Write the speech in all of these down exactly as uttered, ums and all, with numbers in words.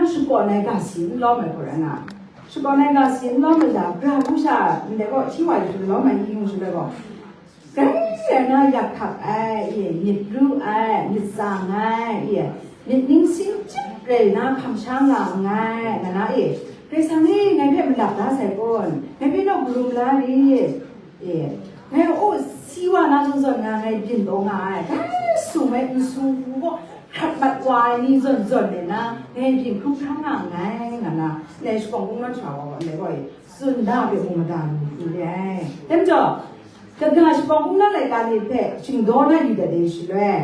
Shakawn ai ga si n lawm ai hku rai nga, shakawn ai ga si n lawm ai sha, gara hku sha ndai gaw, hti wa yu shalawm ai, i ngu shaloi gaw, grai rai na yak hkak ai, i, myit ru ai, myit tsang ai, i, myit ningsin chyip rai na hkam sha nga nngai, nga na, i, Karai Kasang e, ngai hpe malap da sai kun, ngai hpe naw karum la rit, e, ngai a, o, si wa na zawn zawn nga, ngai byin taw nga ai, dai sung ai nsu hku gaw hkrat mat wa ai ni zawn zawn e na, ngai byin hkrum hkram nga nngai, nga na, ndai shakawn kungdawn sha wa gaw, ndai gaw e, tsun da hpe mung mada lu hku re ai. Dai majaw, kaga shakawn kungdawn laika ni hpe shingdaw na yu dat ai shaloi,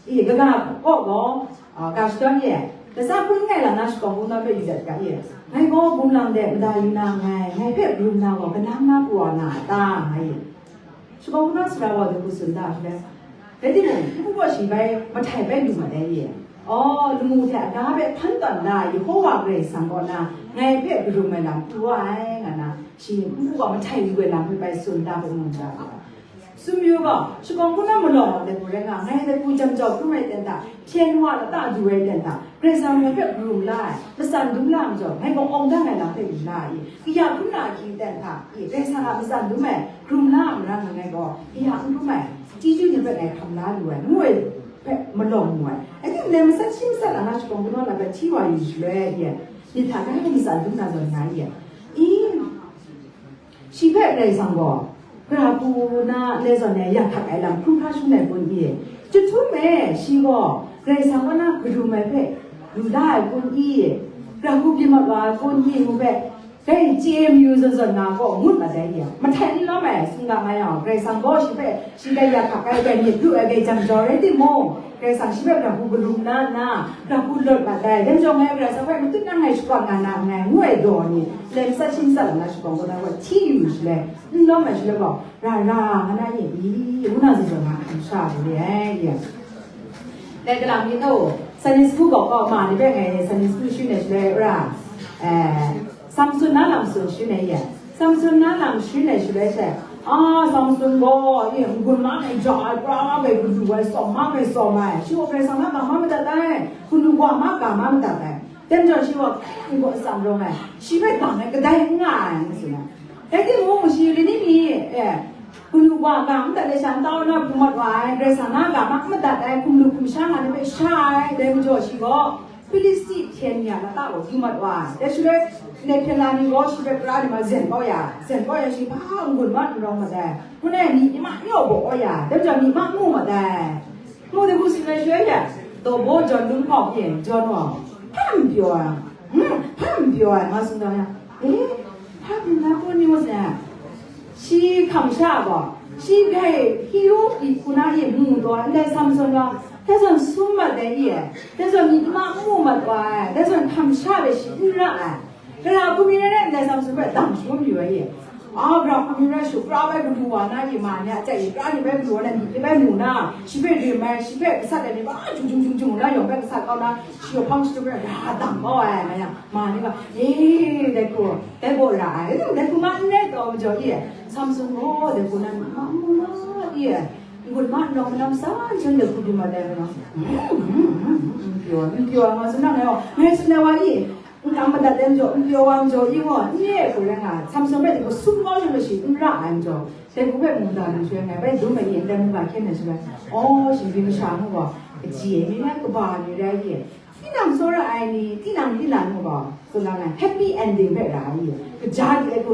i, kaga kaw gaw, a, ga shadawn e, latsa hpun nngai lam na shakawn kungdawn hpe yu dat ga e, ngai gaw bum lang de mada yu na nngai, ngai hpe rum na gaw kanang na pru wa nga a ta, nga e. Shakawn kungdawn sara wa dai hku tsun da shaloi, rai timung, npu gaw shi bai mahtai bai lu mat ai e. Aw, lamu hte aga hpe hpan tawn na Yehova Karai Kasang kaw na ngai hpe karum ai lam pru wa ai, nga na, shi npu gaw mahtai lu ai lam hpe bai tsun da hpe mung da ga ai. Sumyu gaw, shakawn kungdawn malawng ai dai hku rai nga, ngai dai hku jam jau hkrum ai ten hta, hpyen wa lata du ai ten hta, Karai Kasang ngai hpe karum la ai, matsan dum la ai majaw, ngai gaw awng dang ai lam hpe yu la ai, kaya hkrum na ahkying ten hta, i, Karai Kasang a matsan dum ai, karum la ai mara nga ngai gaw, kaya n hkrum ai, chyeju ni hpe ngai hkam la lu ai, ngu ai hpe malawng mu ai. Rai timung, ndai matsat shi matsat a na shakawn kungdawn lam hpe hti wa yu shaloi, i, myit hta grai matsan dum na zawn nga i, i, Shi hpe Karai Kasang gaw, gara hku na ndai zawn e yak hkak ai lam hkrum hkra shangun ai kun i? Chyahtum e, shi gaw Karai Kasang kaw na karum ai hpe lu da ai kun i? Gara hku byin mat wa ai kun i ngu hpe, dai chye mayu zawn zawn nga gaw ngut mat ai i? Mahtai n lawm ai, tsun ga nga yang, Karai Kasang gaw shi hpe, shi dai yak hkak ai, dai myit lu ai, dai jam jau rai timung, Karai Kasang shi hpe gara hku karum na nna, gara hku lawt mat ai. Dai majaw ngai Karai Kasang hpe matut nang ngai shakawn nga na nngai, ngu ai daw ni, ndai matsat shi matsat lam na shakawn kungdawn gaw hti yu shaloi, n lawm ai shaloi gaw, ra ra nga na ye i, ngu na zawn zawn nga hkam sha lu re ai, ye. Dai galam ni gaw, Sunday school gaw, gaw ma ni hpe ngai Sunday school shangun ai shaloi ra, eh, Samson na lam tsun shangun ai ye. Samson na lam shangun ai shaloi she, a, Samson gaw, ye, n-gun ma ai ja ai, pra ma ai, gadu ai, tsawm ma ai, tsawm ai, shi gaw Karai Kasang na ga ma madat ai, hkunu wa ma ga ma madat ai. Dai majaw shi gaw, kai hkang gaw atsam rawng ai, shi hpe dang ai kadai n nga ai, ngu tsun ai. Rai timung, shi rai ni mi, e, hkunu wa ga n dat ai sha, nta wa na pru mat wa ai, Karai Kasang na ga ma n madat ai, hkum lu hkum sha nga ni hpe sha ai, dai majaw shi gaw, Hpilisti hpyen ni a lata gaw du mat wa ai. Dai shaloi, ndai hpyen la ni gaw shi hpe pra ni ma zen kau ya, zen kau ya, shi hpa n-gun ma n rawng mat ai, ngu ai, myi ma n yaw baw kau ya, dai majaw myi ma n mu mat ai. Mu dai hku tsun ai shaloi she, daw baw jawn lung hkawk e, jawn wa, hpa n pyaw ai, hmm, hpa n pyaw ai, nga tsun ga yang, e, hpa byin na pun ni wa sai, shi hkam sha gaw, shi gai Hiro hpyi hku na e mu taw ai, ndai Samson gaw, dai zawn sum mat ai e, dai zawn myi ma n mu mat wa ai, dai zawn hkam sha hpe shi n ra ai. Gara hku mi rai rai ndai Samson hpe dang shangun mayu ai e. A, gara hku mi rai shu pra bai gadu wa na, i ma ni a, chyai pra ni bai gadu wa na, myi ni bai mu na, shi hpe rim ai, shi hpe gasat ai ni ba, jung jung jung jung na yawng bai gasat kau na, shi yawhpang shatup rai ra dang kau ai, ma yang, ma ni ga, e, dai hku, dai gaw ra ai, dai hku ma n rai taw majaw i, Samson gaw dai hku na, ma mu na, i, n-gun ma n rawng lam san, shan dai hku du mat ai, ma, n pyaw, n pyaw, ma tsun na ngai gaw, ngai tsun ai wa i, N kam madat ai majaw, n pyaw wa majaw, i gaw, n ye ai hku rai nga ai. Samson hpe dai hku sum kau lu lu shi n ra ai majaw, dai hku hpe mu da lu shaloi ngai bai dum ai e, ndai mungga hkyen ai shaloi, aw, shingbi masha ngu gaw, kaji ai mi rai, kaba ai mi rai ye, tinang tsawra ai ni, tinang tinang ngu gaw, tsun la ngai, happy ending hpe ra ai ye, kaja lu ai hku,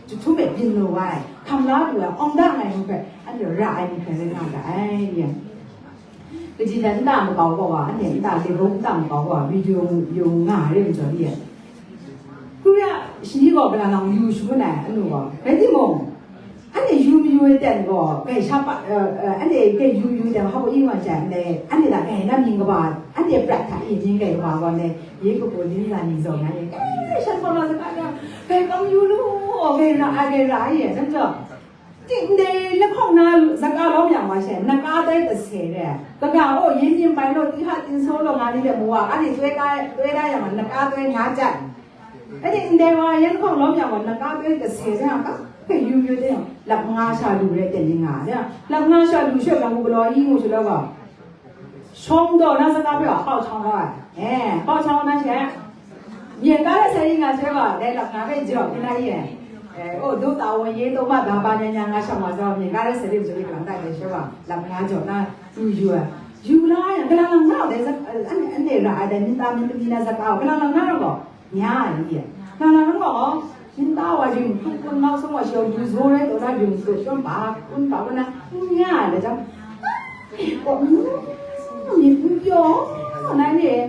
chyahtum e byin lu ai, hkam la lu ai, awng da ai ngu hpe, anhte ra ai ni hpe rai nga ga ai ye. Kaji hte nta makau gaw wa, anhte nta, debung nta makau gaw wa, video yu nga re majaw ni e. Hkru ya shani gaw, kalang lang yu shangun ai, anu gaw. Rai timung, anhte yu mayu ai ten gaw, gai sha pa, eh, eh, anhte gai yu yu ten, hpa i wa jang, anhte, anhte hta gai na mying kaba, anhte prat hta i mying gai kaba gaw, anhte, ye kapu ning la ning zaw nga ye, gai shan gaw la saga ya, gai kang yu lu, gai ra ai, gai ra ai ye, shan jaw. Ting ndai lahkawng na zaka lawm yang wa she, naka tai kase re. Kaga o, yin yin bai law, tiha tinso law nga ni de mu wa, anhte toi ka, toi da yang wa, naka toi nga jat. Anhte ndai wa yan lahkawng lawm yang wa, naka toi kase re, a ka, ka yu yu de, lap nga sha lu re, ten ni nga de. Lap nga sha lu she, lam galaw yi ngu shaloi gaw, shawng daw na zaka hpe wa, hkau hkau wa. Eh, hkau hkau na she. မြင်ကားတဲ့ဆယ်ရီငါဆွဲပါ ဒဲးလပ်ငါပဲကြော်ကနားရဲ့အဲအိုဒိုတာဝန်ရေးတော့မှဒါပါညာညာငါရှောင်ပါကြောင်းမြင်ကားတဲ့ဆယ်ရီဆိုပြီးကလန်တိုက်တယ်ဆွဲပါလပ်ငါကြော်နာယူယူယူလာရင်ကလန်ငါတဲ့အနေရာတဲ့မိသားမင်းသမီးနဲ့စကားကလန်ငါတော့ညာကြီးရဲ့ကလန်ငါတော့မင်းသားဝါရင်ခုကနောက်ဆုံးဝါရှောင်ယူဆိုရဲတော့ယူဆိုတော့ပါကွန်းပါဝနာညာလေကြောင့်ကိုမြင်ပြောနိုင်ရဲ့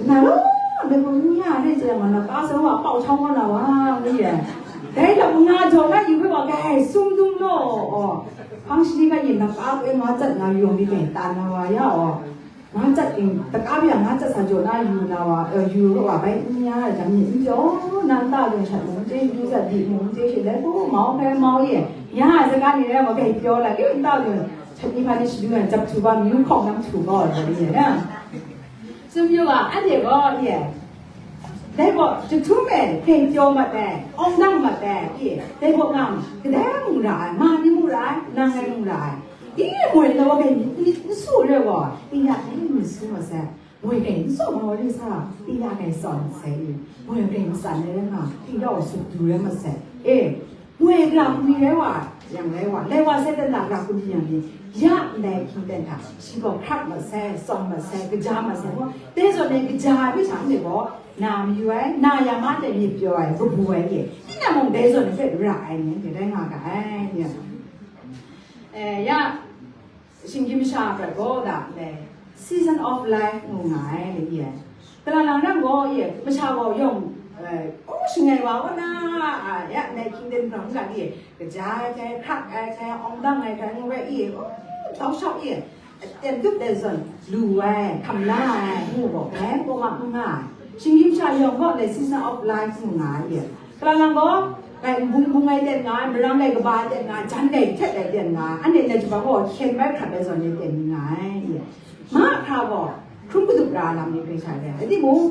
နာတော့ဘယ်လိုညရတဲ့ကျမနကားဆုံးကပေါက်ချောင်းလာပါမင်းရဲ့ဒါတော့ငါကြော်လိုက်ယူခဲ့ပါကဲစုံစုံတော့အော်ဖန်းရှိကရင်နကားပဲငါတက်ငါယုံပြီးပြန်တန်လာပါရအော်ငါတက်ရင်တကားပြငါတက်စာကြော်လာယူလာပါအဲယူတော့ပါဘယ်ညရတဲ့မြင်ပြောနန္တရုံချက်မုံတေယူစားဒီမုံတေရှိလဲကိုမောင်ဖဲမောင်ရဲ့ညာစကားနေလဲမကဲပြောလာလေတရုံချက်ဒီမှာနေရှိတယ်จับถือว่าမျိုးของน้ำถูกก็เลยนะ ซึ่งอยู่อ่ะอันเดียวก็เนี่ยได้บอกจะทุ่มแม่เพลงโยมมาแต่อองนั่งมาแต่พี่ได้บอกงามก็ได้มึงร้ายมานี่มึงร้ายนางไงมึงร้ายอีหมวยเราเป็นสู้เลยว่ะอีอยากให้มึงสู้มาแซ่หมวยเป็นสู้มาเลยซ่าอีอยากให้สอนใส่หมวยเป็นสั่นเลยนะพี่เราสุดดูแล้วมาแซ่เอ๊ะ ငွေကရာပူရီလဲဝါရံလဲဝါလဲဝါစဲတနာကရာပူရီရံနေရလဲခိတန်တာရှိကောခရတ်မဆဲစောင့်မဆဲကကြားမဆဲဟောတဲစော်နေကကြားမိချာနေကောနာမီဝဲနာယမတဲမြေပြောရဲဘဘူဝဲရေဒီနမုံတဲစော်နေဖက်ရအိုင်နေတဲငါကအဲအဲရ Shinggyim sha prat gaw da le season of life ngu nga ai le ye. Tala lang rang gaw ye masha gaw yawng o shingai wa wa na ya ne king den prang ga ye. Kaja ai hkrai, hkrak ai hkrai, awng dang ai hkrai ngu ai ye. Tau shau ye. Ten dup de zon lu ai, hkam la ai ngu gaw bai gaw ma nga ai. Shinggyim sha yawng gaw le season of life ngu nga ai ye. Kalang gaw, kai nbung bung ai ten nga ai, marang kai kaba ai ten nga ai, jan kai htet ai ten nga ai, anhte na jubak gaw hkyen bai hkrat ai zawn e ten nga ai. Mahkra gaw, hkrum katup ra lam ni hpe sha re ai. Rai timung,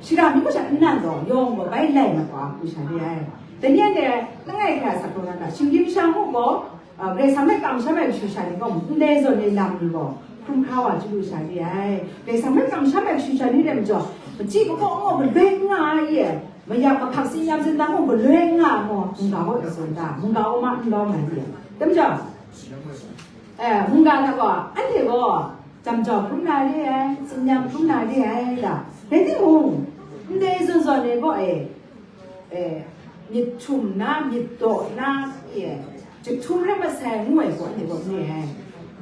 shara mi masha nnan gaw, yawng gaw bai lai mat wa hku sha re ai. Dai ni anhte, langai hkra sa hkrum na ta, shinggyim sha ngu gaw, Karai Kasang hpe kamsham ai kashu sha ni gaw, ndai zawn e lam ni gaw, hkrum hkra wa chyu lu sha re ai. Karai Kasang hpe kamsham ai kashu sha ni rai majaw, machyi makaw gaw, maloi n nga ai e. Mayak mahkak tsin yam tsin dang mung galoi n nga ai gaw, mungga gaw n tsun ta, mungga gaw ma n lawm ai re. Dai majaw, eh, mungga hta gaw, anhte gaw, jam jau hkrum na re ai, tsin yam hkrum na re ai da. Rai timung, ndai zawn zawn e gaw e, eh, myit htum na, myit daw na, e, Jahtum rai masai ngu ai gaw, anhte gaw n re ai.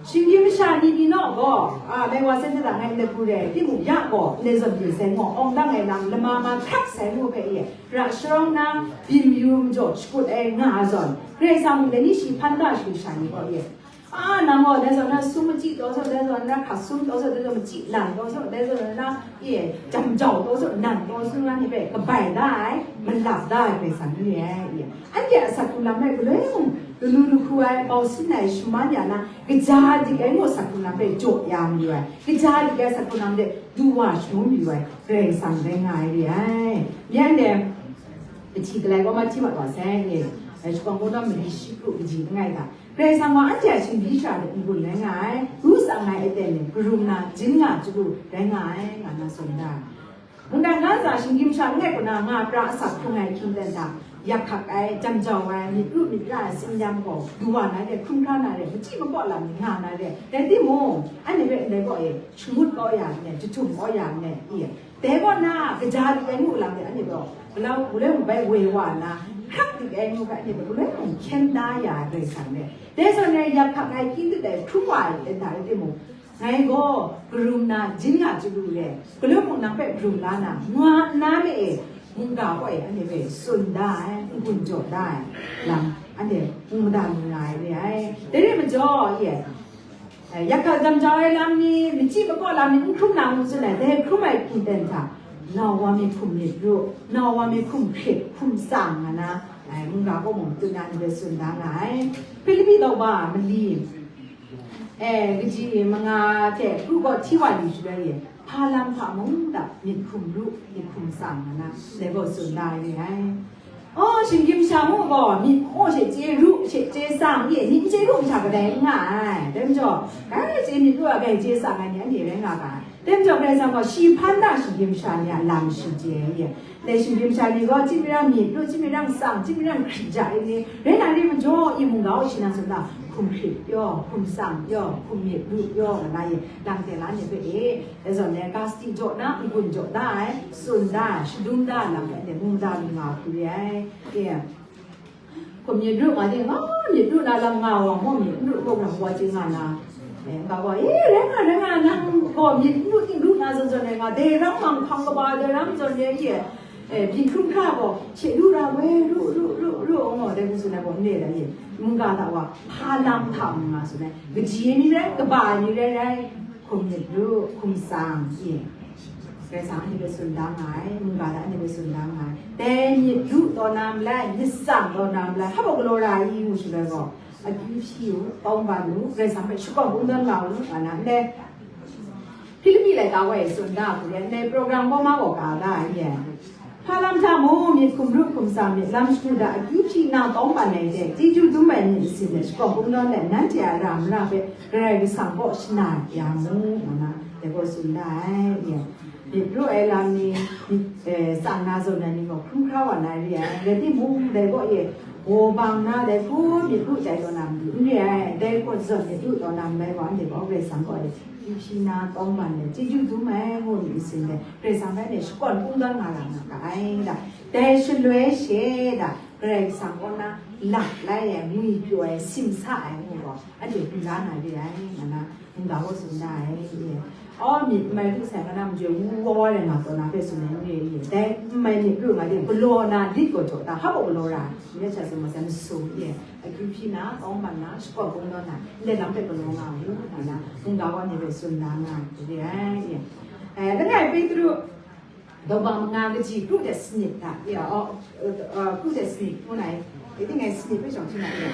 Shinggyim masha ni ni naw gaw, a, lai wa sai hte dang ngai n lagu re ai, timung ya gaw, ndai zawn byin sai ngaw, awng dang ai lam, lama ma hkrak sai ngu hpe e, ra sharawng na, byin yu majaw shakut ai nga ai zawn, Karai Kasang mung dai ni shi hpan da shagu sha ni gaw e, a, nang gaw, dai zawn na sum machyi taw saw, dai zawn na hka sum taw saw, dai zawn machyi lang taw saw, dai zawn na, e, jam jau taw saw, nang taw saw na ni hpe kabai da ai, malap da ai Karai Kasang n re ai, e. Anhte a asak hkrung lam hpe galoi mung, lalu lahku ai, bau sin ai, shaman ya na, kaja dik ai ngu asak hkrung lam hpe jaw ya mayu ai, kaja dik ai asak hkrung lam hpe du wa shangun mayu ai, Karai Kasang rai nga ai re ai. Myen de, kahti galai gaw ma hti mat wa sai ni, shakawng kungdawn mali shi kru kaji langai hta, Karai Kasang gaw anhte a shinggyim sha de n-gun rai nga ai, ru tsang ai aten ni, karum na, jin nga chyalu rai nga ai, nga na tsun da. Mungdan ga ntsa shinggyim sha langai kaw na nga pra asak hkrung ai hkying ten hta, yak hkak ai, jam jau ai, myit ru myit ra ai, tsin yam gaw, du wa na re, hkrum hkra na re, machyi makaw lam ni nga na re, rai timung, anhte hpe ndai gaw e, shangut kau ya n re, jahtum kau ya n re, i, dai kaw na, kaja dik ai ngu lam de, anhte gaw, galau, galoi mung bai woi wa nna, hkrak dik ai ngu hpe, anhte gaw, galoi mung hkyen da ya ai Karai Kasang re, dai zawn e, yak hkak ai, hkying dut ai, hkrum wa ai, ten hta rai timung, Ngai gaw karum na jin nga chyalu re, galoi mung nang hpe karum la na, nga nna me e, mungga kaw e, anhte hpe tsun da ai, n-gun jaw da ai lam, anhte n mada lu nga ai re ai. Dai re majaw, e, yak hkak jam jau ai lam ni, machyi makaw lam ni, n hkrum na ngu tsun ai, dai hkrum ai hkying ten hta, nau wa mi hkum myit ru, nau wa mi hkum hkrit, hkum tsang nga na, ai, mungga kaw mung tsun na, anhte tsun da nga ai. Hpilipi daw ba mali, E, kaji manga hte kru gaw hti wa li shaloi e, hpa lam hpa mung da myit hkum ru, myit hkum tsang nga na, dai gaw tsun da re ai. Aw, shinggyim sha ngu gaw, myit maw she chye ru, she chye tsang ye, myit n chye ru masha kadai n nga ai. Dai majaw, gai chye myit ru ai, gai chye tsang ai ni, anhte rai nga ga ai. Dai majaw Karai Kasang gaw shi hpan da shinggyim masha ni a lam shi chye ye. Dai shinggyim masha ni gaw, chyi mi rang myit lu, chyi mi rang tsang, chyi mi rang hkrit ja ai ni, rai na ri majaw, i mungga u shi na tsun da, hkum hkrit yaw, hkum tsang yaw, hkum myit lu yaw, nga na ye, lang teng la ni hpe e, dai zawn e, ga sadi jaw na, n-gun jaw da ai, tsun da ai, shadum da ai lam hpe, dai mungga mi nga hku re ai. E, hkum myit lu nga di, nga myit lu na lam nga wa, maw myit lu, maw myit lu, wa chye nga na. E, nga wa, e, rai nga, rai nga, nang gaw myit lu ting lu na zawn zawn e nga, dai ram mang hpang kaba, dai ram zawn e, e, e, byin hkrum hkra gaw, hkye lu ra woi, lu, lu, lu, lu, ngu, dai hku tsun ai gaw, n re ai, e, mungga hta wa, hpa lam hta mung nga tsun ai, kaji ai ni rai, kaba ai ni rai rai, hkum myit lu, hkum tsang, e, Karai Kasang anhte hpe tsun da nga ai, mungga hta anhte hpe tsun da nga ai, dai myit lu taw na malai, myit tsang taw na malai, hpa gaw galaw ra ai, ngu shaloi gaw, akyu hpyi u, tawng ban u, Karai Kasang hpe shakawn kungdawn nga u, nga na, ndai Hpilipi laika wa e tsun da hku re, ndai program gaw ma gaw ka da ai ye. Hpa lam hta mung, myit hkum ru hkum tsang, myit lam shagu hta akyu hpyi na tawng ban ai hte, chyeju dum ai myit masin hte shakawn kungdawn let, nanhte a ra mara hpe Karai Kasang kaw shana ya mu, nga na, dai gaw tsun da ai ye. Myit ru ai lam ni, myit, eh, tsang na zawn ai ni gaw hkrum hkra wa na re ai, rai timung, dai gaw ye, gaw bang na, dai hku myit ru tai taw na matu n re ai, dai gaw zawn myit ru taw na ndai gaw, anhte gaw Karai Kasang kaw e, Hpyi hpyi na tawng ban let, chyeju dum ai ngu myit masin let, Karai Kasang hpe anhte shakawn kungdawn nga ra nga ga ai da. Dai shaloi she da, Karai Kasang kaw na lap lai ai, ngwipyaw ai, simsa ai ngu gaw, anhte du la na re ai, nga na, mungga gaw tsun da ai, e. Aw, myit n mai lu sai, nga na, majoi wu wa wa rai nga taw na hpe tsun ai, n re ai, e. Dai n mai myit lu nga de, galaw na lit gaw jaw ta, hpa gaw galaw ra, myit sha tsun ma sai, masu, e. Akyu hpyi na, tawng ban na, shakawn kungdawn na, ndai lam hpe galaw nga u, nga na, mungga wa ni hpe tsun da nga ai, re ai, e. Eh, langai Petru, daw bang manga kaji kru de sanit hta, ya, aw, eh, eh, kru de sanit ngu na, eh, tingai sanit hpe shawng hti na, ya.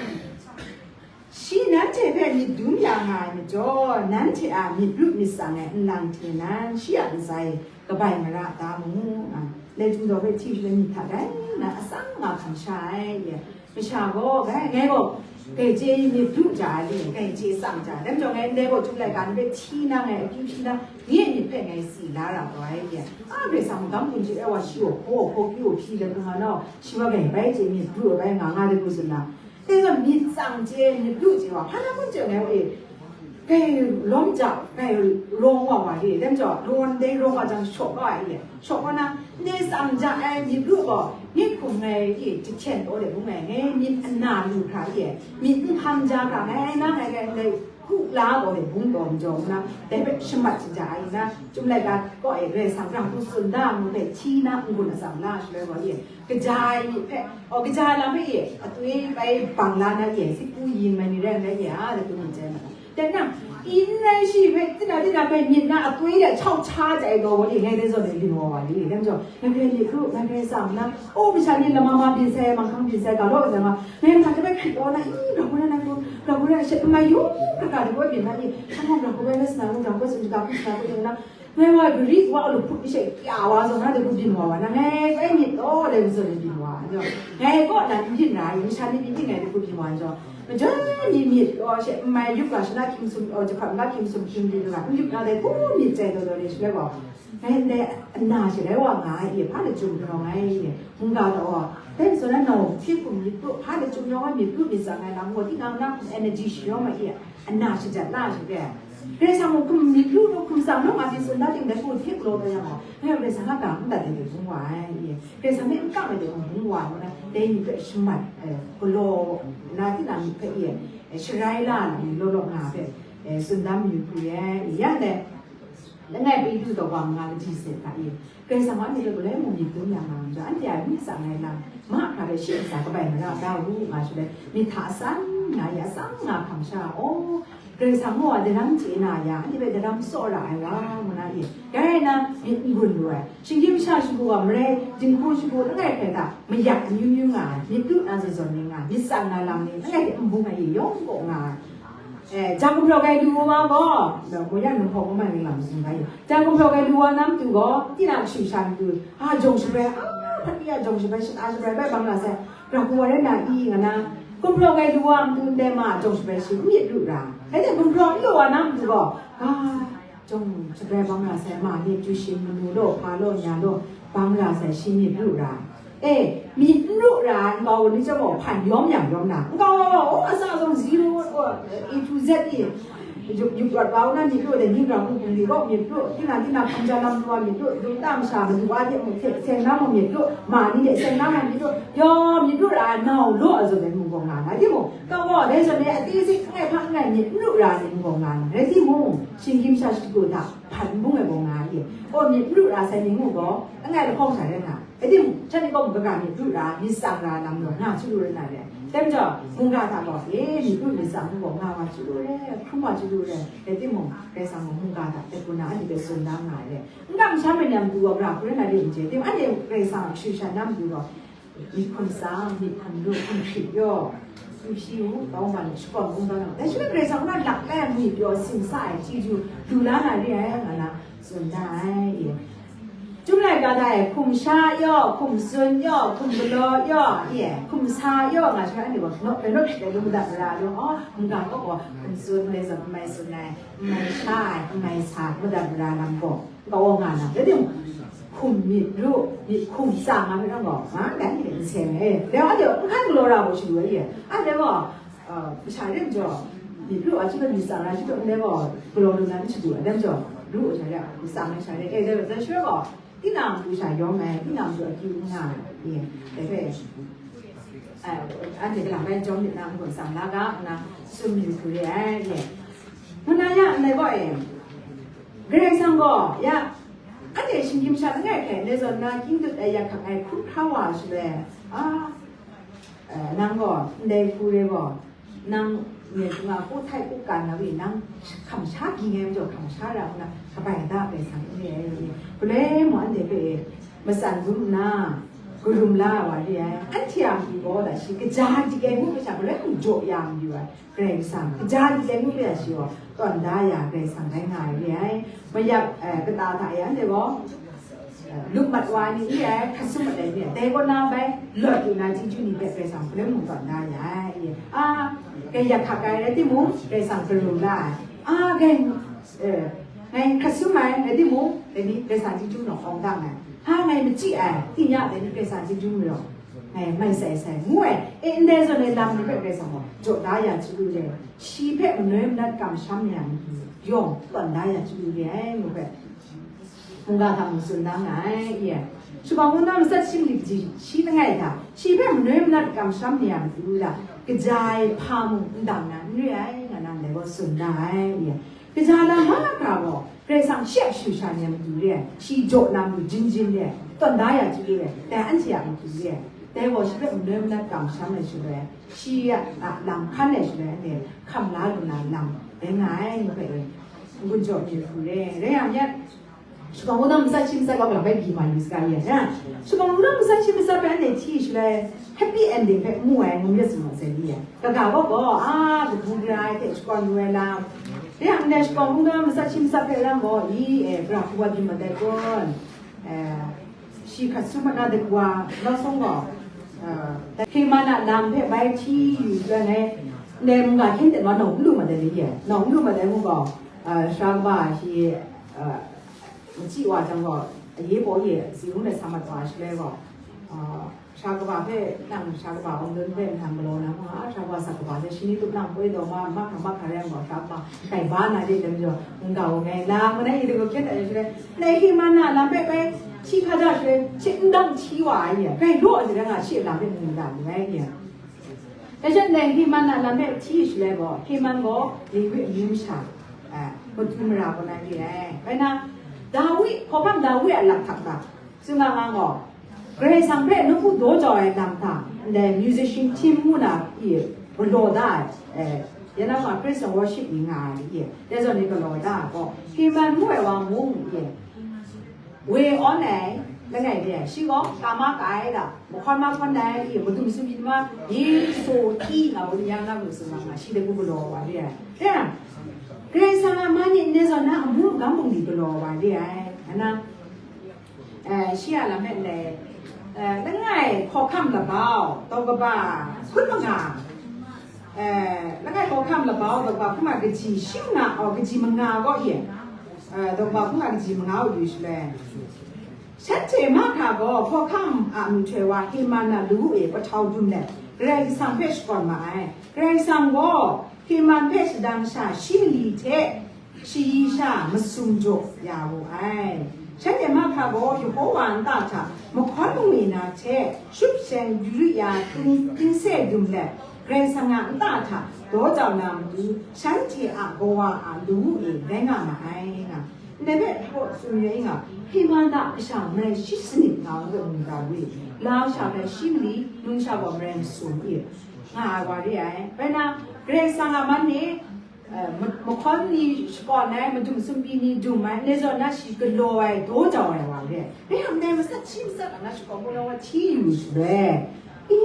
Shi nanhte hpe myit dum ya nga ai majaw, nanhte a myit ru myit tsang ai nlang hte nan, shi a ntsa e kabai mara da mu, nga, Laitu daw hpe hti shaloi myit hta dai na atsam nga hkam sha ai, ya. Masha gaw, bai, ngai gaw, gai chye myit du ja ai, gai chye tsang ja ai. Dai majaw ngai ndai gaw, Chyum laika ni hpe hti na, ngai akyu hpyi na, nye myit hpe ngai si la ra gaw ai, ye. A, Karai Kasang magam gun chye ai wa, shi gaw hpaw, hpaw kyu hpyi let nga nau, shi wa gai bai chye myit du ai bai nga, nga de gu tsun na. Dai gaw myit tsang chye, myit du chye wa, hpa na kun chye ngai wa e. Kai lawm ja, kai rawng wa wa re, dai majaw, lawan dai rawng wa jang, shaw kau ai re, shaw kau na, ndai tsang ja ai myit ru gaw, myit hkum ngai re, jahten taw de bung ai, ngai myit ana lu hkra re, myit nhpang ja hkra ngai, nang ngai, ngai, ngai, hu la gaw de bung taw majaw na, dai hpe shamat shaja ai na, Chyum laika kaw e, Karai Kasang ra hku tsun da, ngu hpe hti na, n-gun atsam la shaloi gaw re, kaja ai myit hpe, aw, kaja ai lam hpe e, atoi bai bang la na ye, si pu yin mai ni rai nna ye, a, de pu myit jai ma. Dai na, yin rai shi hpe, tina, tina bai myit na atoi de chau cha jai gaw, wa ni ngai dai zawn e byin wa wa ni, dai majaw, ngai hpe myit ru, ngai hpe tsang na, o, masha ni lama ma byin sai, manghkang byin sai, ga law sai ma, ngai hta hte bai hkrit wa na, i, ga hku na, nang hku, ga hku na, shet mai yu, ga ga de gaw byin na, i, hkang hkang ga hku bai na, sina ru, ga hku bai sumjahta hku, sina ru, na, Ngai wa gari wa lu hput ni she kya wa zawn na de ku byin wa wa na, ngai bai myit taw de ku zawn de byin wa, ngai kaw nan n byin na, masha ni byin ngai de ku byin wa jaw, majoi ni myit taw she n mai yup ga, shana hkying sum, o, jahprat n ga hkying sum hkying byin ga, n yup na de ku myit jai taw taw de shaloi gaw, ngai ndai ana she rai wa nga ai, hpa de jum hkrawng ai, mungga taw, dai zawn na nau hpyi hkum myit taw, hpa de jum yawng ai myit taw myit tsang ai lam gaw, tinang na hkum energy shi yawng ai, ana shajat la ai she re. Karai Kasang mung hkum myit lu lu, hkum tsang lu nga myit tsun da ting dai hku hte galaw taw yang gaw, ngai Karai Kasang a ga n dat ai de bung wa ai, ye. Karai Kasang hpe n kang ai de bung bung wa ai, ngu na, dai myit hpe shamat, eh, galaw na, tinang myit hpe, ye, eh, sharai la na, myit law law nga hpe, eh, tsun da mayu hku ye, ya dai, langai Petru daw wa nga kaji se hta, ye. Karai Kasang gaw anhte hpe galoi mung myit dum ya nga ai majaw, anhte a myit tsang ai lam, mahkra hpe shi ntsa kabai mara da u, nga shaloi, myit hta asan nga ya, atsam nga hkam sha, aw, Karai Kasang gaw daram chye na ya, anhte hpe daram tsaw ra ai wa, ngu na ye. Dai rai na, myit n-gun lu ai, shinggyim masha shagu wa marai, dinghku shagu langai hkrai hta, mayak amyu myu nga ai, myit lu na zawn zawn ni nga ai, myit tsang na lam ni, langai hte n bung ai ye, yawng kaw nga ai. Eh, jang gumhpraw gai lu wa gaw, gaw ya nunghkaw kawman ni lam tsun bai. Jang gumhpraw gai lu wa na matu gaw, tinang kashu sha matu, a, jawng shabrai, a, hpat ya jawng shabrai, shata shabrai bai bang la sai, ra hku wa rai na i, nga na, gumhpraw gai lu wa matu ndai ma, jawng shabrai shi n myit lu ra. Rai timung, gumhpraw n lu wa na matu gaw, a, Jung, shabai bang ra sai ma ni, ju shin manu law, hpa law, nya law, bang ra sai shi myit ru ra. E, myit n ru ra ai nkau ni chyawm gaw, hpan yawm yang yawm na. Nkau gaw, o, asa zong zero, o, A to Z e. Yup, yup rawt bau na myit ru, de, ning rang hkungli gaw myit ru, tinang, tinang hkum ja lam du wa myit ru, lungta masha madu wa hte mung hte, seng na mung myit ru, ma ni hte seng na mung myit ru, yaw myit ru ra ai, nau law a zawn ai mung gaw nga na. Timung, nkau gaw, dai zawn e, a ti zik, n gai hpa n gai myit n ru ra ai mung gaw nga na. Rai timung, shinggyim sha shadagu hta, hpan n bung ai gaw nga ai. O, myit n ru ra sai ni mung gaw, n gai lahkawng sha rai na. Rai timung, shanhte gaw mung kaga myit ru ra, myit tsang ra lam gaw nga chyu lu rai na re. Dai majaw, mungga hta gaw, e, myit ru myit tsang gaw nga wa chyu lu re, hkrum wa chyu lu re. Rai timung, Karai Kasang gaw mungga hta, e, hku na anhte hpe tsun da nga ai re. N kam sham ai ni a matu gaw, gara hku rai na re n chye. Timung, anhte Karai Kasang a kashu shan na matu gaw, myit hkum tsang, myit hkum ru, hkum hkrit yaw. N hpyi u, tawng ban, shakawn kungdawn ai. Dai shaloi Karai Kasang na lak lai ai ngwi pyaw, simsa ai, chyeju, lu la na re ai, nga na tsun da ai, e. Chyum laika hta e, hkum sha yaw, hkum tsun yaw, hkum galaw yaw, e, hkum sa yaw, nga shaloi anhte gaw, naw, rai naw hkrit ai lu madat mara lu, aw, mungga kaw gaw, hkum tsun, ndai zawn, n mai tsun ai, n mai sha ai, n mai sa ai, madat mara lam gaw, kau nga na, rai timung, hkum myit ru, myit hkum tsang nga hpe rang gaw, nga, dai ni n seng e. Dai wa de, n hkan galaw ra gaw shadu ai e. Anhte gaw, uh, masha rim jaw, myit ru a chyawm myit tsang ra chyawm, ndai gaw, galaw lu na n shadu ai, dai majaw, ru ai sha re, myit tsang ai sha re, e, dai, dai shaloi gaw, tinang matu sha yawm ai, tinang matu akyu n nga ai, e, dai hpe, eh, anhte galang bai jawm myit na, n-gun tsang la ga, nna, tsun mayu hku re ai, e. Ngu na ya, ndai gaw, e, Karai Kasang gaw, ya, anhte shinggyim sha langai hkrai ndai zawn na, kying dut ai, yak hkak ai hkrup hkra wa shaloi, a, eh, nang gaw, ndai hku re gaw, nang, nye hku nga, hku htai hku kan na wi, nang hkam sha ging ai majaw, hkam sha ra nna, kabai da Karai Kasang n re ai, re ai. Galoi mung anhte hpe, matsan dum nna, karum la ai wa re ai. Anhte a matu gaw, da shi, kaja dik ai ngu masha, galoi mung jaw ya mayu ai. Karai Kasang, kaja dik ai ngu re ai shi gaw, tawn da ya Karai Kasang rai nga ai re ai. Mayak, eh, kata hta e anhte gaw, eh, lup mat wa ai ni re ai, hkrat sum mat ai ni re ai, dai kaw na bai lawt lu na chyeju ni hpe Karai Kasang hpalem mung tawn da ya ai. A, kai yak hkak ai rai timung, Karai Kasang karum la ai. A, kai, eh, ngai hkrat sum ai rai timung, dai ni Karai Kasang chyeju nawng awng dang ai. Ha, ngai machyi ai, tingya dai ni Karai Kasang chyeju marawng ngai mai sai sai ngu ai, e, ndai zawn e lam ni hpe Karai Kasang gaw jaw da ya chyu lu re, shi hpe manoi manat kamsham ya matu yawng tawn da ya chyu lu re ai ngu hpe, mungga hta mung tsun da nga ai, e. Shakawn Kungdawn matsat shi mali kaji shi langai hta, shi hpe manoi manat kamsham ya matu la, kaja ai hpa mung n dang na n re ai, nga na ndai gaw tsun da ai, e. Kaja lam mahkra gaw, Karai Kasang shi a kashu sha ni a matu re ai, shi jaw na matu jin jin re ai, tawn da ya chyu re ai, dai anhte a matu re ai, dai gaw shi hpe manoi manat kamsham ai shaloi, shi a, a lam hkan ai shaloi, anhte hkam la lu na lam rai nga ai, ngu hpe e, n-gun jaw myit hku re, rai yang myit. Shakawn Kungdawn matsat shi matsat gaw, galang bai byi ma yu saga ye, na? Shakawn Kungdawn matsat shi matsat hpe anhte hti shaloi, happy ending hpe n mu ai, ngu myit sumawk sai li ai. Kaga gaw gaw, a, kabu gara ai hte shakawn lu ai lam. Rai yang ndai Shakawn Kungdawn matsat shi matsat hpe rang gaw, i, e, gara hku wa byin mat ai kun? E, shi hkrat sum mat na de wa, nawng sawng gaw, e, Heman a lam hpe bai hti yu ai ngai, ndai mungga hkyen ten wa nawng n lu mat ai ni ye, nawng n lu mat ai ngu gaw, e, sara kaba shi, e, machyi wa jang gaw, aye paw ye, zi hung let sa mat wa shaloi gaw, e, sara kaba hpe, nang sara kaba awng dun hpe nhtan galaw na hkawng a, sara kaba sak kaba hte shi ni tup nang poi taw ma, mahkra mahkra rai yang gaw, sara kaba kai ba na de, dai majaw, n-ga wa ngai, la ngu na, i de gaw hkyen dat ai shaloi, ndai Heman a lam hpe bai hti hkra da shaloi, shi n dang hti wa ai ni, grai law ai shaloi nga shi a lam hpe mu da lu ai ni. Dai sha ndai Heman a lam hpe hti shaloi gaw, Heman gaw Lewi amyu masha, eh, matu mara kaw na re ai. Bai na, Dawi, hkawhkam Dawi a lakhtak hta, tsun nga nga gaw, Karai Kasang hpe nawku daw jau ai lam hta, ndai musician team ngu na i galaw da ai, eh, ya na ma praise and worship ni nga ai i, dai zawn ni galaw da ai gaw, Heman ngu ai wa mung i, we awn ai, langai de ai, shi gaw, ka ma ka ai da, mahkawn mahkawn ai i, madum sumyin ma, Yesu hti nga bun yang na lu sumlang nga, shi de gu galaw wa re ai. Ya, Karai Kasang a man e ndai zawn na amu agam bungli galaw wa re ai. Ana, eh, shi a lam e ndai, eh, langai hkawhkam labau, tau kaba, hkun manga, eh, langai hkawhkam labau, tau kaba, hkun ma kaji shi manga, oh, kaji manga gaw ye. Dawkba hpung a kaji manga u yu shaloi, shanhte mahkra gaw hkawhkam a myihtoi wa Heman a lawu e pahtau dum let, Karai Kasang hpe shakawn ma ai. Karai Kasang gaw Heman hpe shadang sha shi mali hte shayi sha masum jaw ya wu ai. Shanhte mahkra gaw Yehova nta hta mahkawn mangwi na hte, shut sheng duri ya tin- tinse dum let, Karai Kasang a nta hta daw jau na matu, shanhte a kawa a lawu e rai nga ma ai nga. Ndai hpe hpaw tsun rai nga, Heman a kasha marai shi sanit nga ai hpe mu ga we, lau sha hpe shi mali, nung sha gaw marai masum i, nga ai wa re ai. Rai na, Karai Kasang a man e, eh, ma- mahkawn ni shakawn ai, madum sumpi ni dum ai, ndai zawn na shi galaw ai, daw jau ai wa re ai. Rai yang, ndai matsat shi matsat a na shakawn gaw na wa hti yu shaloi, i,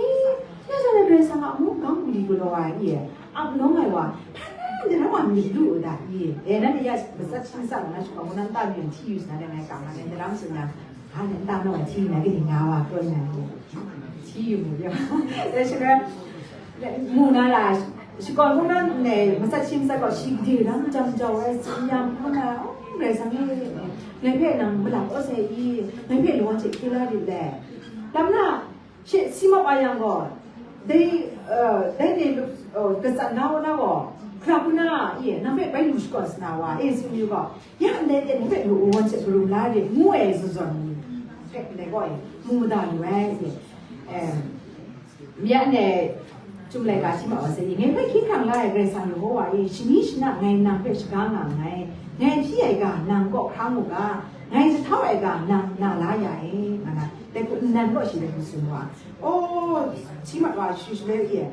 ndai zawn na Karai Kasang a amu gang guli galaw ai i, ap nawng ai wa, hpa na ndai na wa myit lu u da i, e, nanhte ya matsat shi matsat a na shakawn gaw na nta yu yang hti yu sa na, dai ngai kam na, dai na lam tsun na, ha, nta na wa hti na, gani nga wa, tawn na ni. Hti yu mu ya. Dai shi rai, mu na la, shakawn hkungga ndai matsat shi matsat gaw, shi gade ram jam jau ai, tsin yam hkungga, oh, Karai Kasang e, ngai hpe nang malap aw sai i, ngai hpe lawang hte hkye la rit le. Lam na, she si map a yang gaw, dai, eh, dai ni, eh, katsan na wa na gaw, hkra hkuna i, nang hpe bai lu shakawn sa na wa, e, tsin yu gaw, ya ndai de, nang hpe lawang hte karum la rit, ngu ai zawn zawn ni, hpe ndai gaw e, mu mada lu ai, e, em, Mi a ne, Chyum laika hti mat wa sai i, ngai hpe hkying hkrang la ai Karai Kasang Yehova e, shani shana ngai nang hpe shaga nga nngai, ngai hpyi ai ga nang kaw hkra mu ga, ngai jahtau ai ga nang na la ya e, nga na, dai hku nnan kaw shi dai hku tsun wa. O, hti mat wa shu shaloi e,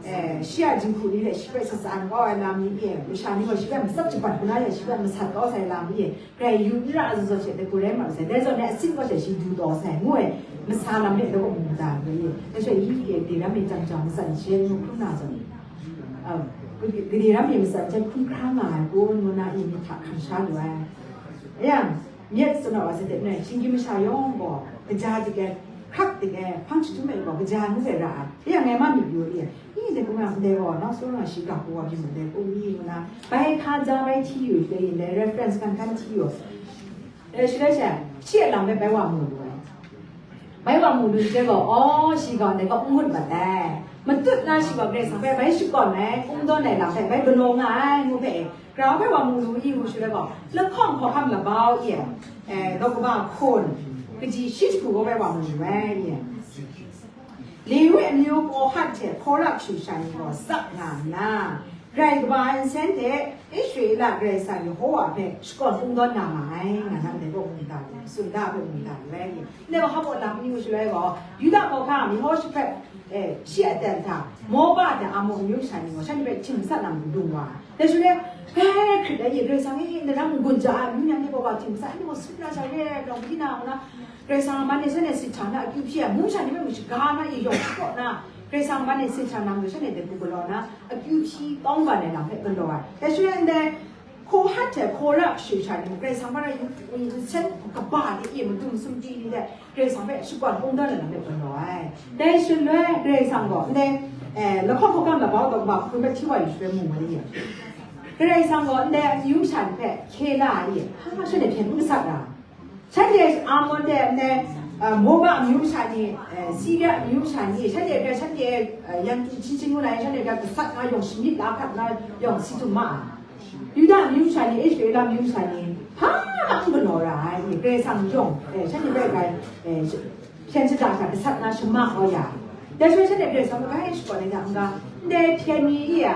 eh, shi a jinghku ni hte shi hpe sat sa kau ai lam ni e, masha ni gaw shi hpe matsat shabat hkuna ya, shi hpe masat kau sai lam ni e, Grai yu n ra ai zawn she, dai hku rai mat masai, dai zawn e asin kaw she shi du taw sai, ngu ai, masa lam me dai kaw mu mada ai, dai she yi e, gade ram e jang jang, matsan she ngu hkrum na zawn, um, gade ram e matsan she hkrum hkra nga ai kun, ngu na i myit hta hkam sha lu ai. Yang, myit tsun wa sai de, nai, shinggyim masha yawng gaw, kaja dik ai, hkrak dik ai, hpang jahtum ai gaw, kaja ngu ai ra ai, yang ngai ma myit yu e, Ni de kung yang ndai gaw, nau sung na shi ga hku wa byin ndai kung ni ngu na, bai hkaja bai hti yu dai yin dai, reference hkan hkan hti yu. Dai shi rai she, shi a lam bai bai wa mu lu ai. Bai wa mu lu je gaw, aw, shi gaw ndai gaw n ngut mat ai. Matut na shi gaw Karai Kasang bai bai shakawn ai, kungdawn ai lam bai bai galaw nga ai, ngu hpe, grau bai wa mu lu i ngu shi rai gaw, lahkawng hkawhkam labau i ai, eh, law kaba hkun, kaji shi jahku gaw bai wa mu lu ai, i ai. Lewi amyu Kawhat hte Kora kashu sha ni gaw tsap nga nna, grai kaba ai nsen hte Israela Karai Kasang Yehova hpe shakawn kungdawn na ma ai, nga na ndai gaw mu da lu, tsun da hpe mu da lu ai. Ndai gaw hpa lam ni ngu shaloi gaw, Yuda hkawhkam Yehoshafat, eh, shi aten hta, Moba hte Amon amyu sha ni gaw, shanhte hpe htim sat na matu dung wa ai. Dai shaloi, grai hkrit ai, Karai Kasang e, nang n-gun ja ai, amyu ni gaw wa htim sat, anhte gaw sut na sha re, lawng hpyi na, ngu na, Karai Kasang a man e shanhte sit hta na akyu hpyi ai, mung sha ni hpe mung shaga na e yawng shapraw na, Karai Kasang a man e sit hta na mung shanhte dai hku galaw na, akyu hpyi tawng ban ai lam hpe galaw ai. Dai shaloi ndai, Kawhat hte Kora kashu sha ni mung, Karai Kasang hpe rai yu, yu nsen kaba de e madung sumchyi ni de, Karai Kasang hpe shakawn kungdawn ai lam hpe galaw ai. Dai shaloi Karai Kasang gaw ndai, eh, lahkawng hkawhkam labau daw kaba hkun hpe hti wa yu shaloi mu ai. Karai Kasang gaw ndai amyu masha ni hpe hkye la ai, hpa shanhte hpyen n gasat ra. Shanhte Amon de ndai, eh, Moba amyu masha ni, eh, Siria amyu masha ni, shanhte hpe shanhte, eh, yan tu hti hti ngu na, shanhte hpe gasat nga yawng shamyit la hkat nga yawng si htum ma ai. Yuda amyu masha ni, Israela amyu masha ni, hpa n galaw ra ai, Karai Kasang yawng, eh, shanhte hpe grai, eh, hpyen shada hta gasat na shama kau ya. Dai shaloi shanhte Karai Kasang hpe bai shakawn ai hta n-ga, ndai hpyen ni e a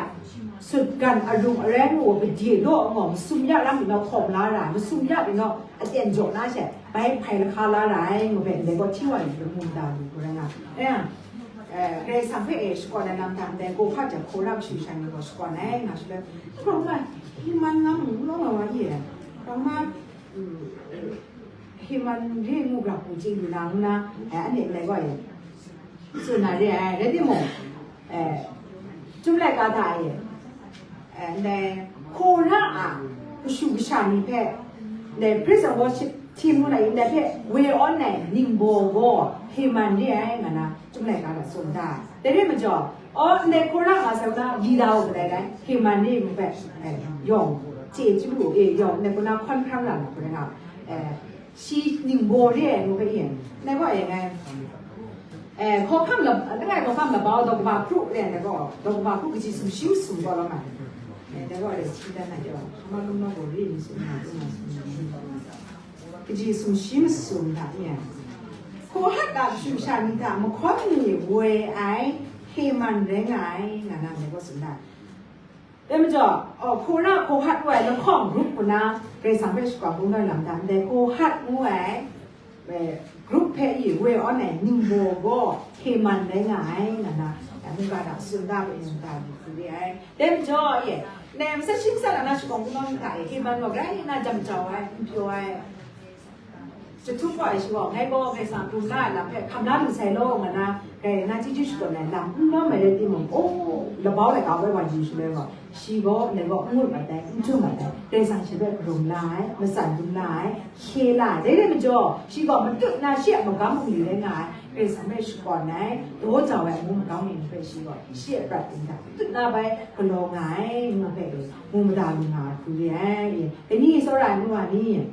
sutgan arung arai ngu, gade law ngu, masum ya ram ni naw hkawm la ra ai, masum ya ni naw aten jaw na she, bai hpai lahka la ra ai, ngu hpe ndai gaw hti wa yu hpe mu da lu, ngu rai nga. Eh, eh, Karai Kasang hpe e shakawn ai lam hta ndai Kawhat hte Kora kashu sha ni gaw shakawn ai, nga shaloi, grau ma, Heman nga mu, n rawng ai wa ye, grau ma, mm, Heman re ngu grau hku chye lu na, ngu na, eh, anhte ndai gaw e, tsun na re ai, rai timung, eh, Chyum laika hta e, eh, ndai Kora a kashu kasha ni hpe, ndai praise and worship team ngu na, ndai hpe we on ai ningbaw gaw Heman re ai, nga na, Chyum laika hta tsun da ai. Dai re majaw, aw, ndai Kora nga sai na, leader u kadai dai, Heman re ngu hpe, eh, yawng, Chye chyalu e yawng, ngai gaw na hkawn hkrang ra na hkrum nga, eh, shi ningbaw re ai ngu hpe yin, ngai gaw e ngai, eh, hkawhkam lap-, langai hkawhkam labau daw kaba hkru re ai, ngai gaw daw kaba hkru kaji sumshi masum gaw rawng ai. Eh, ngai gaw e shi dan na jaw, hkama lung ma gaw re ni sum na, lung na sum na, kaji sumshi masum hta ni ai. Kohat a kashu kasha ni hta mahkawn mi woi ai Heman rai nga ai, nga na ngai gaw tsun da. Dai majaw, oh, Kora, Kohat ngu ai lahkawng group hku na, Karai Kasang hpe shakawn kungdawn lam da ndai, Kohat ngu ai, eh, group hpe i woi awn ai ningbaw gaw Heman rai nga ai, nga na, eh, mungga hta tsun da, mungga ni hku re ai. Dai majaw, ye, ne, masat shi masat a na shakawn kungdawn hta e, Heman gaw grai na jam jau ai, n pyaw ai. Jahtum gaw ai shi gaw, ngai gaw Karai Kasang hkum la ai lam hpe hkam la lu sai law, nga na, grai na chyeju shakawn ai lam n lawm ai rai timung, oh, labau laika woi wa yu shaloi gaw, shi gaw, ngai gaw n ngut mat ai, n htum mat ai, Karai Kasang shi hpe karum la ai, matsan dum la ai, hkye la ai. Dai rai majaw, shi gaw matut na shi a magam bungli rai nga ai, Karai Kasang hpe shakawn ai, daw jau ai amu magam bungli hpe shi gaw, shi a prat ting hta matut na bai galaw nga ai, ngu hpe, ngu mada lu nga ai hku re ai. Dai ni tsawra ai nu wa ni?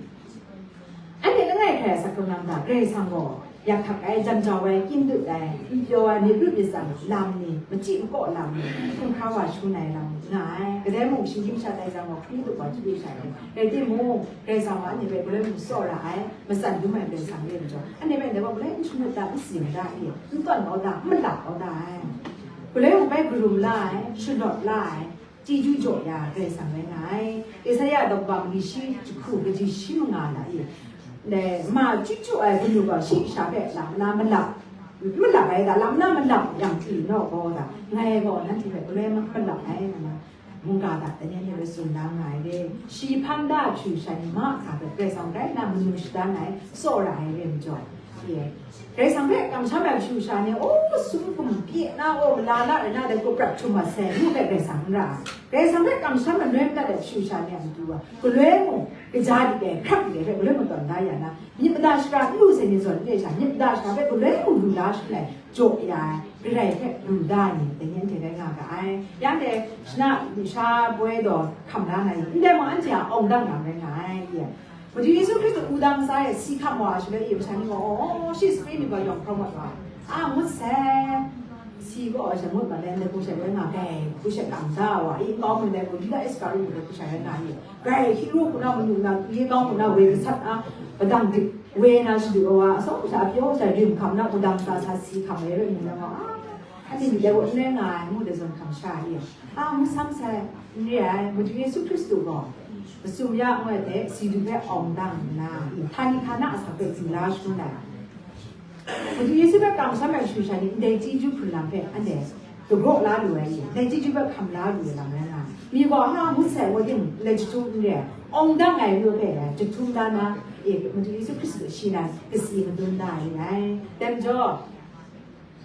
Anhte langai hkrai a asak hkrung lam hta, Karai Kasang gaw yak hkak ai, jam jau ai, kyin dut ai, n pyaw ai, myit rut myit tsang lam ni, machyi makaw lam ni, hkungga wa shangun ai lam nga ai. Kadai mung, shinggyim sha tai jang gaw, hkri dut wa chyu sha ai. Rai timung, Karai Kasang gaw anhte hpe galoi mung tsawra ai, matsan dum ai Karai Kasang re ai majaw, anhte hpe ndai gaw galoi n shangut da, n si da i, n tawn kau da, n malap kau da ai. Galoi mung bai karum la ai, shalawt la ai, chyeju jaw ya Karai Kasang rai nga ai. Esaia daw kaba mali shi jahku kaji shi manga na e, ma chyu chyu ai kanu gaw shi kasha hpe lam na malap, malap ai da, lam na malap yang pyi naw gaw da, ngai gaw nanhte hpe galoi ma-, malap ai, nga na mungga hta dai ni hpe tsun da nga ai re. Shi hpan da hkyu sha ni mahkra hpe Karai Kasang rai na manu shadan ai, tsawra ai re majaw, Karai Kasang hpe kamsham ai kashu kasha ni, aw, sum kum pyi na, aw, mala la rai na, dai hku prat htum mat sai, ngu hpe Karai Kasang n ra ai. Karai Kasang hpe kamsham manoi madat ai kashu kasha ni a matu gaw, galoi mung, kaja dik ai, hkrap dik ai hpe galoi mung tawn da ya na, myit mada shara n lu sai ni zawn n re sha, myit mada shara hpe galoi mung lu la shalai, jaw ya ai, Karai hpe lu da ai ni, dai ni anhte rai nga ga ai. Yang dai, shana, sha boi daw hkam la na ni, ndai mung anhte a awng dang lam rai nga ai, ye. Madu Yesu Hkristu wudang sa e si hkam wa shaloi, e masha ni gaw, oh, shi sape ni gaw yawng hkrawng wat wa, a ngut sai, si gaw sha ngut mat ai, ndai hku sha rai nga, gai hku sha kam da wa, i nkau mi dai gaw, Yuda Iskariot mung dai hku sha rai nga i, gai hkyi ru hku na manu na, ye kau hku na woi gasat a, padang dik woi na shadu wa, asaw sha pyaw sha rim hkam na, wudang sa sa si hkam ai rai nna gaw, a, anhte ni dai gaw n rai nga ai, ngu dai zawn hkam sha i, a, ngut sam sai, n re ai, Madu Yesu Hkristu gaw, masum ya ngu ai hte, si du hpe awng dang nna, htani htana a sa hpe du la shangun ai. Madu Yesu hpe kamsham ai kashu kasha ni ndai chyeju hkrun lam hpe anhte dagraw la lu ai ni, ndai chyeju hpe hkam la lu ai lam rai nga ai. Mi gaw, ha, ngut sai ngut yin, ndai jahtum n re ai, awng dang ai ru hpe rai, jahtum la na, e, Madu Yesu Hkristu shi nan kasi madun da ai ni rai. Dai majaw,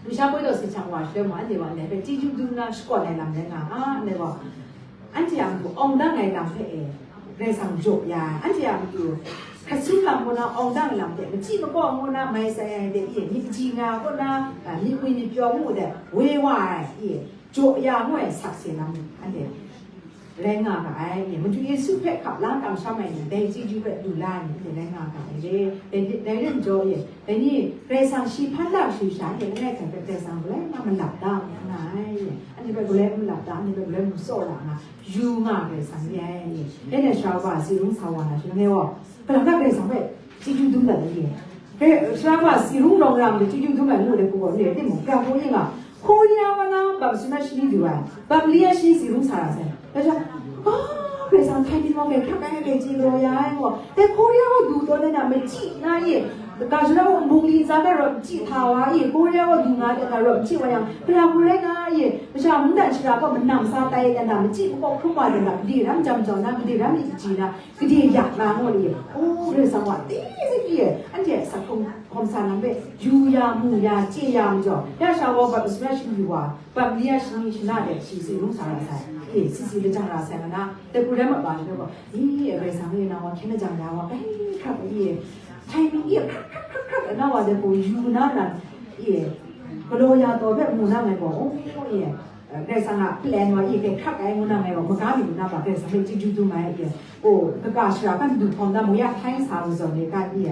Lusha boi daw si hkyang wa shaloi mung, anhte gaw ndai hpe chyeju dum na shakawn ai lam rai nga, a, ndai gaw, anhte a matu awng dang ai lam hpe e, Karai Kasang jaw ya ai, anhte a matu hkrat sum lam kaw na awng dang ai lam hte, machyi makaw ngu na mai sai ai de i, myit kaji nga kaw na, a, myit ngwi myit pyaw ngu de, woi wa ai i, jaw ya ngu ai sakse lam anhte rai nga ga ai. Madu Yesu hpe hkap la kamsham ai ni, dai chyeju hpe lu la ai ni, anhte rai nga ga ai re. Dai, dai rai majaw e, dai ni, Karai Kasang shi hpan la kashu sha, anhte langai hkrai hpe Karai Kasang galoi na malap da nga ai. Anhte hpe galoi malap da, anhte hpe galoi mu tsawra nga, yu nga Karai Kasang re ai. Dai ni, sara wa si rung sa wa na shi, langai wa, Kalang na Karai Kasang hpe chyeju dum dat ai ni? Karai, sara wa si rung rawng ram de chyeju dum ai ngu de hku gaw n re ai timung, gara hku yin nga, Koria wa na baptisma shani du ai, bapli a shani si rung sa ra sai. Dai sha, a, Karai Kasang htai byin wa grai hkrak ai, grai chye galaw ya ai gaw, dai Koria wa du taw na, machyi na ye, ga shara wa nbung li ntsa hpe rawt machyi hta wa ye, Koria wa du nga de na rawt machyi wa yang, gara hku rai na ye, masha mungdan shara gaw manam sa tai de na, machyi makaw hkrum wa de na, gade ram jam jau na, gade ram myit kaji na, Gade yak na ngu ni, o, Karai Kasang wa, ti, ti, ti, anhte a asak hkrung hkawm sa lam hpe, yu ya, mu ya, chye ya majaw, ya sha gaw baptisma shani wa, bapli a shani shana de shi si rung sa ra sai, e, si si lajang ra sai nga na, dai hku rai ma ba ni gaw, i, Karai Kasang e na wa, hkyen lajang ya wa, bai hkrak, i, htai mi, i, hkrak, hkrak, hkrak, hkrak, na wa dai hku yu na na, i, galaw ya taw hpe mu na ngai gaw, o, i, Karai Kasang a plan wa i hkrai hkrak ai ngu na ngai gaw, maga mi lu na hpa Karai Kasang hpe chyeju dum ai e. O, kaga shara kan du hkawm na mu ya hkai sa mazaw ni kan i,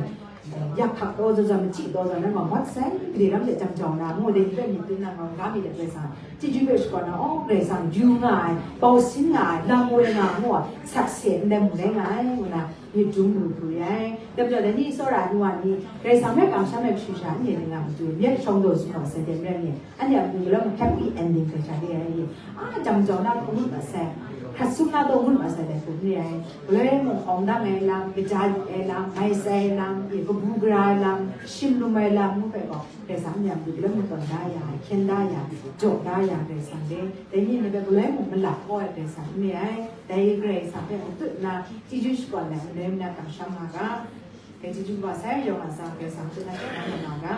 yak hkak taw zaw zaw, machyi taw zaw, nang gaw mat sai, gade ram de jam jau na, ngu de, hpe myit dun na, ngai gaw maga mi de Karai Kasang chyeju hpe shakawn na, o, Karai Kasang yu nga ai, bau sin nga ai, lang woi nga ai, ngu a, sakse ndai mung rai nga ai, ngu na, myit dum lu hkru ai. Dai majaw, dai ni tsawra ai nu wa ni, Karai Kasang hpe kamsham ai kashu sha, n-, ni nga matu, myit shawng daw sung wa sai, dai rai ni, anhte a matu galaw mung happy ending hkrai sha re ai. A, jam jau na gaw ngut mat sai, hkrat sum na gaw ngut mat sai, dai hku n re ai. Galoi mung awng dang ai lam, kaja yu ai lam, mai sai ai lam, i, kabu gara ai lam, shim lum ai lam ngu hpe gaw, Karai Kasang anhte a matu galaw mung tawn da ya ai, hkyen da ya ai, jaw da ya ai Karai Kasang re. Dai ni hpe galoi mung malap kau ai Karai Kasang n re ai. Dai Karai Kasang hpe matut nna, chyeju shakawn ai, maloi nna kamsham nga ga. Dai chyeju wa sai yawng a tsang Karai Kasang hpe na shakawn nga ga.